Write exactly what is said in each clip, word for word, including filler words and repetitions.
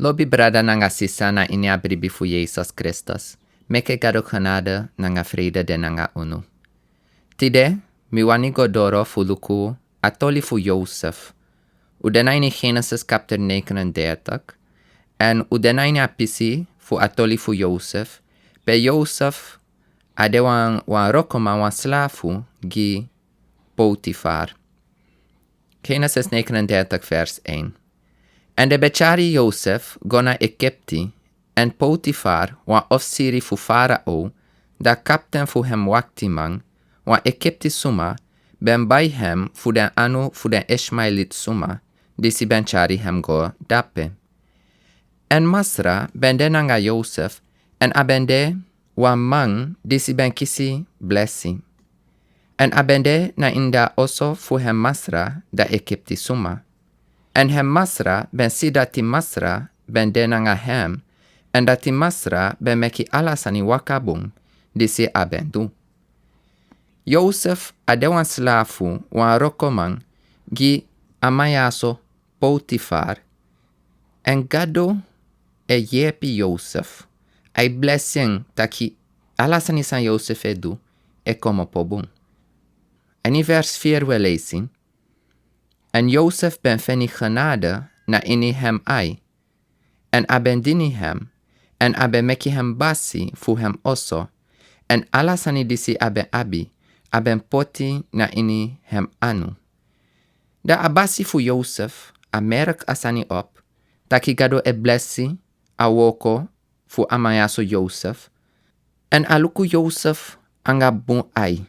Lobi brada nanga sisa na ini a bribi fu Yesus Kristus, meke Gado genade nanga vrede de nanga unu. Tide, mi wani go doro fu luku a toli fu Yosef. Un de na ini Genesis kapitel negenendertig, èn un de na ini a pisi fu a toli fu Yosef, pe Yosef a de wan, wan wroko man, wan slafu gi Potifar. Genesis negenendertig vers een. Èn den ben tyari Yosef go na Egipte, èn Potifar, wan ofisiri fu Farao, da kapten fu hem waktiman, wan Egipte suma, ben bai hem fu den anu fu den Ishmaelit suma, disi ben tyari hem go dape. Èn Masra ben de nanga Yosef, èn a ben de wan man disi ben kisi blesi. Èn a ben de na ini a oso fu hem masra, da Egipte suma. Èn hem masra ben si dati Masra ben de nanga hem, èn dati Masra ben meki ala sani waka bun, disi a ben du. Yosef a de wan slafu, wan wroko man, gi a man ya so Potifar, èn Gado e yepi Yosef. Ai blesi en taki ala sani san Yosef e du e komopo bun. Èn ini vers vier we leisi: Èn Yosef ben feni genade na ini hem ai, èn a ben dini hem, èn a ben meki hem basi fu hem oso, èn ala sani disi a ben abi, a ben poti na ini hem anu. Da a basi fu Yosef a merk a sani op, taki Gado e blesi a wroko fu a man ya so Yosef, èn a luku Yosef anga bun ai,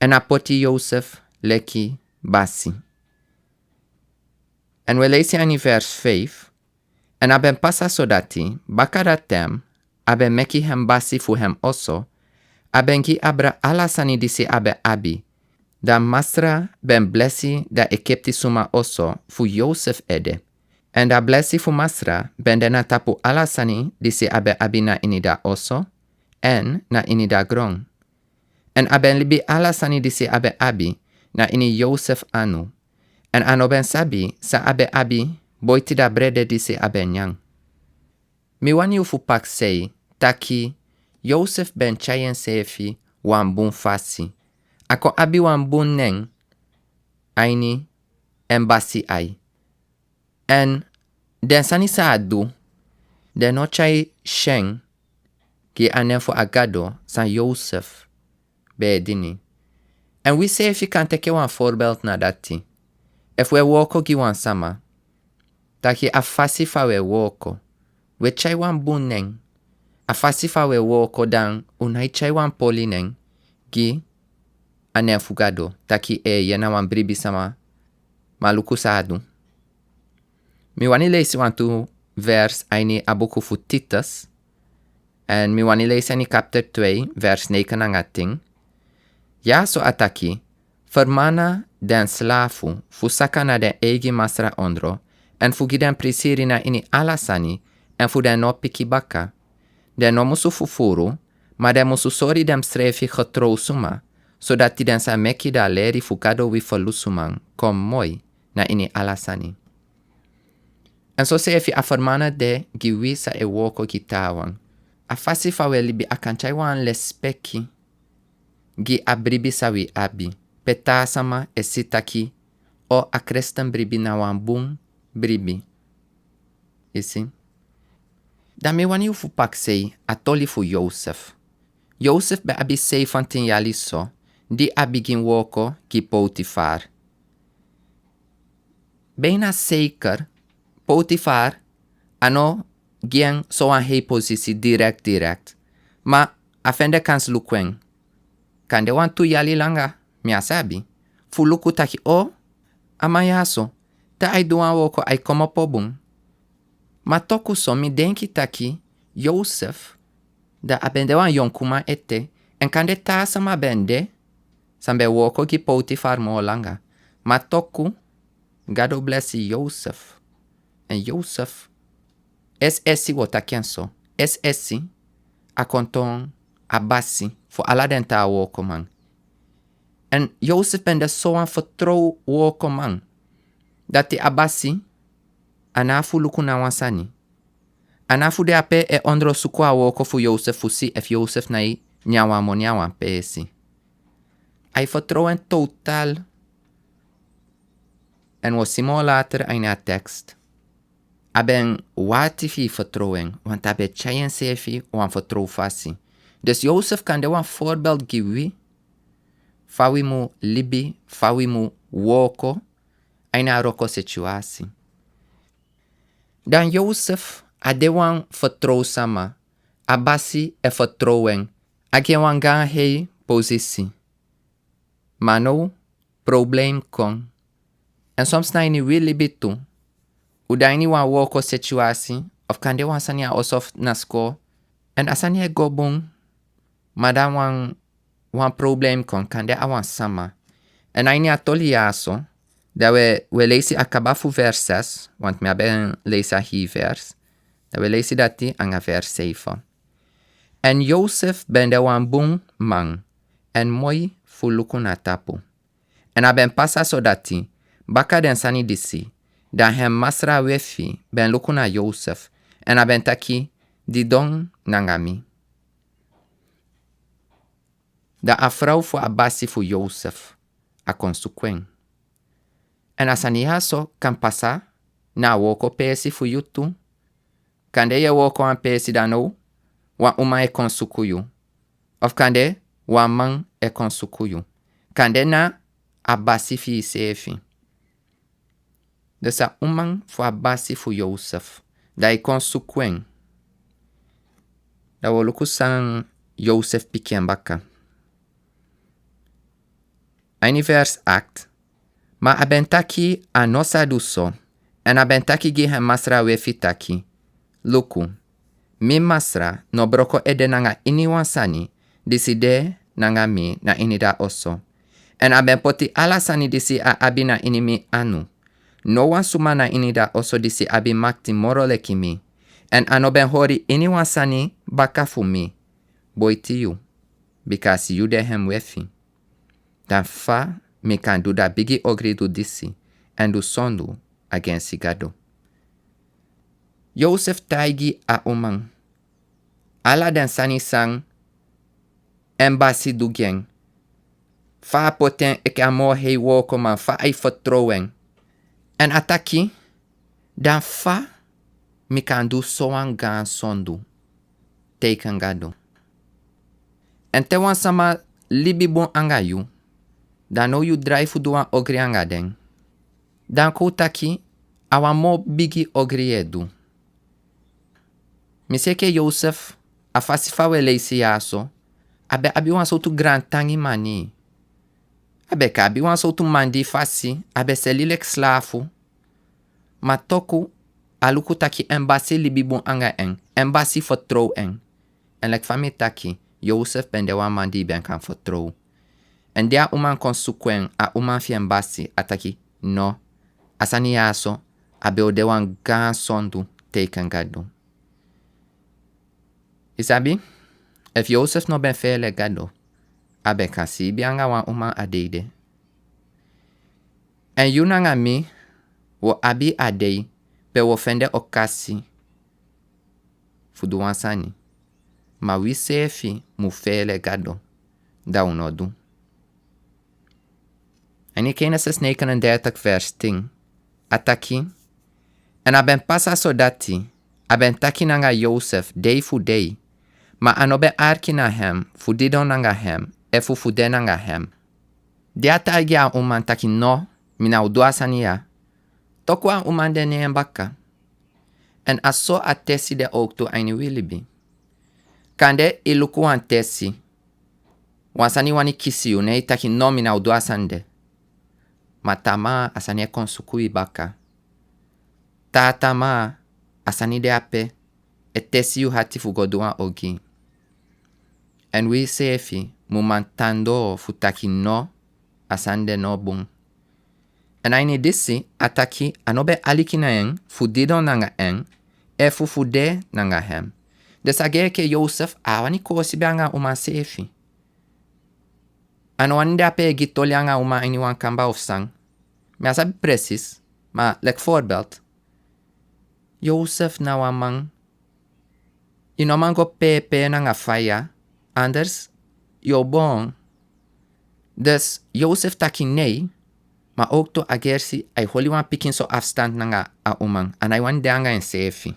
èn a poti Yosef leki basi. Èn we leisi ini vers vijf: Èn a ben pasa so dati, baka dati ten, a ben meki hem basi fu hem oso, a ben gi abra ala sani disi a ben abi. Da Masra ben blesi da Egipte suma oso fu Yosef ede. Èn da blesi fu Masra ben de na tapu ala sani disi a ben abi na ini da oso, èn na ini da gron. Èn a ben libi ala sani disi a ben abi na ini Yosef anu. Èn a no ben sabi san a ben abi boiti da brede disi a ben nyan. Mi wani yu fu prakseri taki Yosef ben tyai enseefi wan bun fasi. A kon abi wan bun nen a ini en basi ai. Èn den sani san a du, den no tyai syen gi a nen fu a Gado san Yosef ben e dini. Èn wi seefi kan teki wan voorbeeld na dati. Efu wi e wooko gi wan sama, taki a fasi fa wi e wooko, wi e tyai wan bun nen. A fasi fa wi e wooko, dan un nai tyai wan poli nen gi a nen fu Gado, taki e, yu na wan bribi sama, ma luku san a du. Mi wani leisi wantu vers a ini a buku fu Titus, èn mi wani leisi ini kapitel twee, vers negen nanga tin. Ya so a taki: Fermana den slafu fu saka na den eigi masra ondro, èn fu gi den prisiri na ini ala sani, èn fu den no piki baka. Den no musu fufuru, ma den musu sori densrefi getrouw suma, sodati den sa meki da leri fu Gado wi ferlusuman kon moi na ini ala sani. Èn soseefi a fermana de gi wi san e wooko gi taawan. A fasi fa wi e libi, a kan tyai wan lespeki gi a bribi san wi abi, pe taa sama e si taki o, a kresten bribi na wan bun bribi. Yu si? Dan mi wani yu fu prakseri a toli fu Yosef. Yosef ben abi seifantin yali so, di a bigin wooko gi Potifar. Bijna zeker, Potifar a no gi en sowan hei posisi direkt direkt, ma a fende kans luku en. Kande wantu yali langa, mi á sabi, fu luku taki o, a man ya so, te ai du wan wooko ai komopo bun. Ma toku so mi denki taki Yosef, da a ben de wan yonkuman ete, èn kande taa sama ben de san ben wooko gi Potifar moo langa. Ma toku Gado blesi Yosef. Èn Yosef, es'esi wi o taki en so, es'esi a kon toon a basi fu ala den taa wookoman. Èn Yosef ben de sowan fertrow wookoman, dati a basi a no abi fu luku na wan sani. A na fu de ape e ondrosuku a wooko fu Yosef fu si efu Yosef nai nyan wan moni a wan peesi. A e fertrow en total. Èn wi o si moo later a ini a tekst. A ben wati fi fertrow en, want a ben tyai enseefi wan fertrow fasi. Dus Yosef kan de wan voorbeeld gi wi, fa wi mu libi, fa wi mu wooko a ini a wroko situasi. Dan Yosef a de wan fertrow sama, a basi e fertrow en, a gi en wan gaan hei posisi. Ma now, problem kon. Èn soms na ini wi libi tu, u de a ini wan wooko situasi, of kande wan sani a oso of na skol, èn a sani e go bun, ma dan wan, wan problem kon, kande a wan sama. Èn a ini a toli ya so, dan wi, wi e leisi a kaba fu vers zes, want mi á ben leisi a hii vers, dan wi e leisi dati anga vers zeven. Èn Yosef ben de wan bun man, èn moi fu luku na tapu. Èn a ben pasa so dati, baka den sani disi, dan en masra wefi ben luku na Yosef, èn a ben taki: "Didon nanga mi." Dan a frow fu a basi fu Yosef, a kon suku en. Èn a sani ya so kan pasa na a wooko peesi fu yu tu. Kande yu e wooko wan peesi, dan now wan uman e kon suku yu. Of kande wan man e kon suku yu. Kande na a basi fi iseefi. Dus a uman fu a basi fu Yosef, dan a e kon suku en. Dan wi o luku san Yosef piki en baka. A ini vers acht. Ma a ben taki a no sa du so, èn a ben taki gi en masra wefi taki: "Luku, mi masra no broko ede nanga iniwan sani disi de nanga mi na ini da oso. Èn a ben poti ala sani disi a abi na ini mi anu. No wan suma na ini da oso disi abi makti moro leki mi. Èn a no ben hori iniwan sani baka fu mi, boiti yu, bika a si yu de en wefi. Dan fa mi kan du da bigi ogridu disi, èn du sondu agensi Gado?" Yosef taigi a uman ala den sani san en basi du gi en, fa a poti en enke a moo hei wookoman, fa a e fertrow en. Èn a taki: "Dan fa mi kan du sowan gaan sondu teiken Gado?" Èn te wan sama libi bun anga yu, dan now yu drai fu du wan ogri anga den, dan kon u taki a wan moo bigi ogri yu e du. Mi si enke Yosef, a fasi fa wi e leisi ya so, a ben abi wan sowtu grantangi manii. A ben kan abi wan sowtu mandii fasi, a ben seli leki slafu. Ma toku a luku taki en basi libi bun anga en, en basi fertrow en. Èn leki fa mi taki, Yosef ben de wan man di ben kan fertrow. Èn di a uman kon suku en, a uman fi en basi, a taki: "No, a sani ya so a ben o de wan gaan sondu teiken Gado." I sabi, efu Yosef no ben feele Gado, a ben kan siibi anga wan uman a dei de. Èn yu nanga mi, wi o abi a dei pe wi o fende okasi fu du wan sani. Ma wi seefi mu feele Gado, dan u no du. Ini Genesis negenendertig vers tien, a taki: "Èn a ben pasa so dati, a ben taki nanga Yosef dei fu dei, ma a no ben arki na hem fu didon nanga hem efu fu de nanga hem." Di a taigi a uman taki: "No, mi ná o du a sani ya," toku a uman de ne en baka. Èn a so a tesi de owktu a ini wi libi. Kande i luku wan tesi, wan sani wani kisi yu, ne i taki: "No, mi ná o du a sani de." Ma tamaa a sani e kon suku i baka. Taa tamaa a sani de ape e tesi yu ati fu go du wan ogii. Èn wi seefi mu man tan doo fu taki: "No, a sani de no bun." Èn a ini disi a taki a no ben aliki na en fu didon nanga en efu fu de nanga hem. Dus a gei enke Yosef, a á wani koosi ben anga a uman seefi. A no wani de ape e gi toli anga a uman a ini wan kamba of san. Mi á sabi presis, ma leki voorbeeld, Yosef na wan man Yu no man go pepe nanga faya, anders yu o bon. Dus Yosef taki nei, ma ook tu a gersi a e holi wan pikin so afstand nanga a uman, a no e wani de anga enseefi.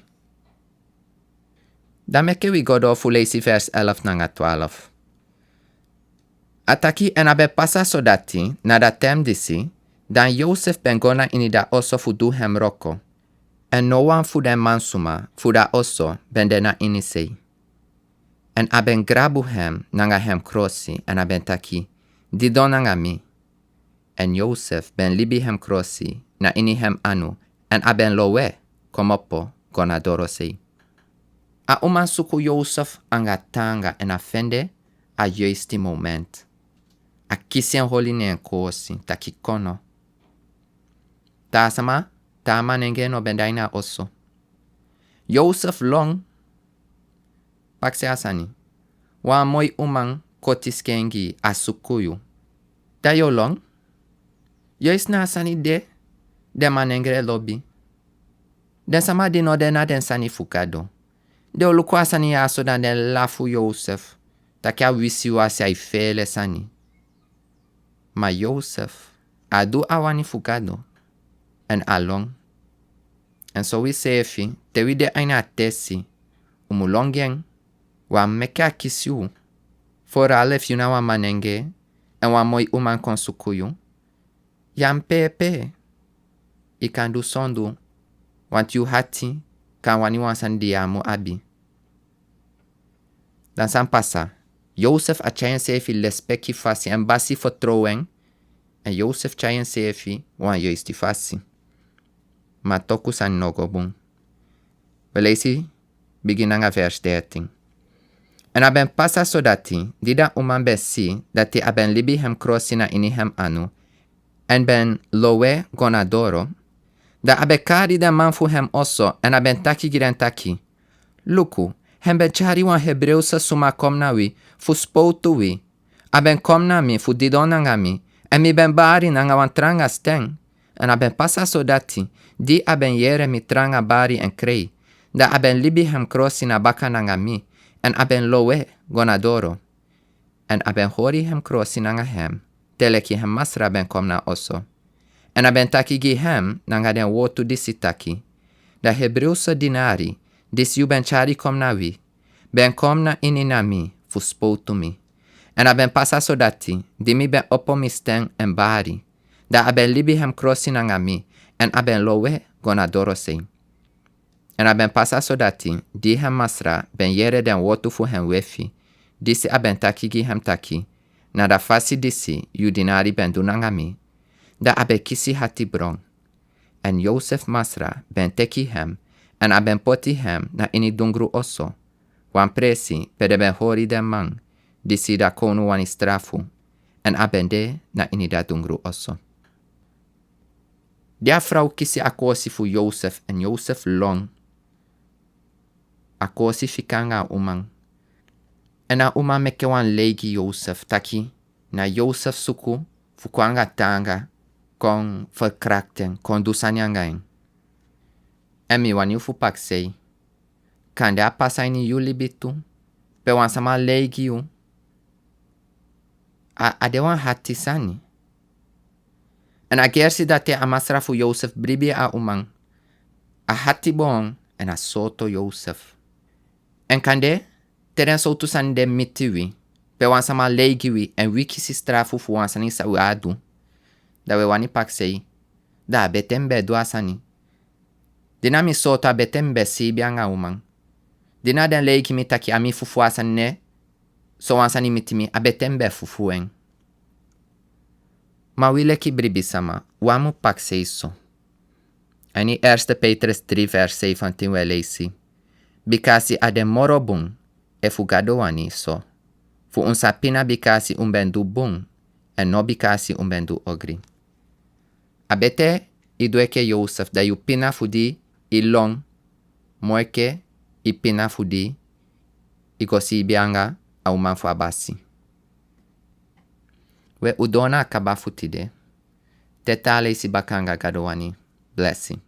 Dan meke wi go doo fu leisi vers elf nanga twaalf. A taki, èn a ben pasa so dati, na da ten disi, dan Yosef ben go na ini da oso fu du hem wroko, èn no wan fu den mansuma fu da oso ben de na ini sei. Èn a ben grabu hem nanga hem krosi, èn a ben taki, didon nanga mi. Èn Yosef ben libi hem krosi na ini hem anu, èn a ben lowe komopo go na dorosei. A uman suku Yosef anga taanga, èn a fende a juisti moment. A kisi en, holi na en kosi, taki kono. Taa sama, taa manengre no ben de na a oso. Yosef lon. Pakisei a sani. Wan moi uman koti skin gi yu, a suku yu. Dan yu o lon? Juist na a sani de den manengre lobi. Den sama di no de na den sani fu Gado, den o luku a sani ya so, dan den lafu Yosef, taki a wisiwasi, a e feele sani. Ma Yosef, a du a wani fu Gado, èn a lon. Èn so wi seefi, te wi de a ini a tesi, un mu lon gi en, wan meke a kisi yu. Vooral efu yu na wan manengre, èn wan moi uman kon suku yu, yu á mu pepe. Yu kan du sondu, want yu ati kan wani wan sani di yu á mu abi. Dan san pasa? Yosef a tyai enseefi lespeki fasi, èn basi fertrow en, èn Yosef tyai enseefi wan juisti fasi. Ma toku sani no go bun. Wi leisi bigin nanga vers dertien. Èn a ben pasa so dati, di da uman ben si dati a ben libi hem krosi na ini hem anu, èn ben lowe go na doro, dan a ben kari den man fu hem oso, èn a ben taki gi den taki: Luku, hem ben tyari wan Hebreese suma kon na wi fu spowtu wi. A ben kon na mi fu didon nanga mi, èn mi ben bari nanga wan tranga sten. Èn a ben pasa so dati, di a ben yere mi tranga bari èn krei, dan a ben libi hem krosi na baka nanga mi, èn a ben lowe go na doro. Èn a ben hori hem krosi nanga hem, te leki hem masra ben kon na oso. Èn a ben taki gi hem nanga den wortu disi taki: Da Hebreese dinari disi yu ben tyari kon na wi, ben kon na ini na mi fu spowtu mi. Èn a ben pasa so dati, di mi ben opo mi sten èn bari, dan a ben libi hem krosi nanga mi, èn a ben lowe go na dorosei. Èn a ben pasa so dati, di hem masra ben yere den wortu fu hem wefi, disi a ben taki gi hem taki: Na da fasi disi yu dinari ben du nanga mi, dan a ben kisi hati bron. Èn Yosef masra ben teki hem, èn a ben poti hem na ini dungru oso, wan presi pe den ben hori den man disi da kownu wani strafu, èn a ben de na ini da dungru oso. Di a frow kisi a kosi fu Yosef, èn Yosef lon, a kosi fika anga a uman. Èn a uman meke wan lei gi Yosef taki na Yosef suku fu kon anga taanga kon ferkrakti en, kon du sani anga en. Èn mi wani yu fu pakisei, kande a pasa ini yu libi tu, pe wan sama lei gi yu. A, a de wan hati sani. Èn a gersi dati a masra fu Yosef bribi a uman, a hati boon èn a sooto Yosef. Èn kande te den sowtu sani de miti wi, pe wan sama lei gi wi èn wi kisi strafu fu wan sani san wi á du, dan wi e wani pakisei, dan a betee mi be du a sani. Di na mi sooto, a betee mi be siibi anga uman. Di na den lei gi mi taki a mi fufuu a sani, ne sowan sani miti mi, a betee mi be fufuu en. Ma wi leki bribisama, wi á mu pakisei so. A ini Eerste Petrus drie vers zeventien wi e leisi: Bikasi a de moro bun, efu Gado wani so, fu un sa pina bikasi un ben du bun, èn no bikasi un ben du ogri. A betee i du enke Yosef, dan yu pina fu di i lon, moo enke i pina fu di i go siibi anga a uman fu a basi. We, u doo na a kaba fu tide. Te taa leisi baka, anga Gado wani. Blessing.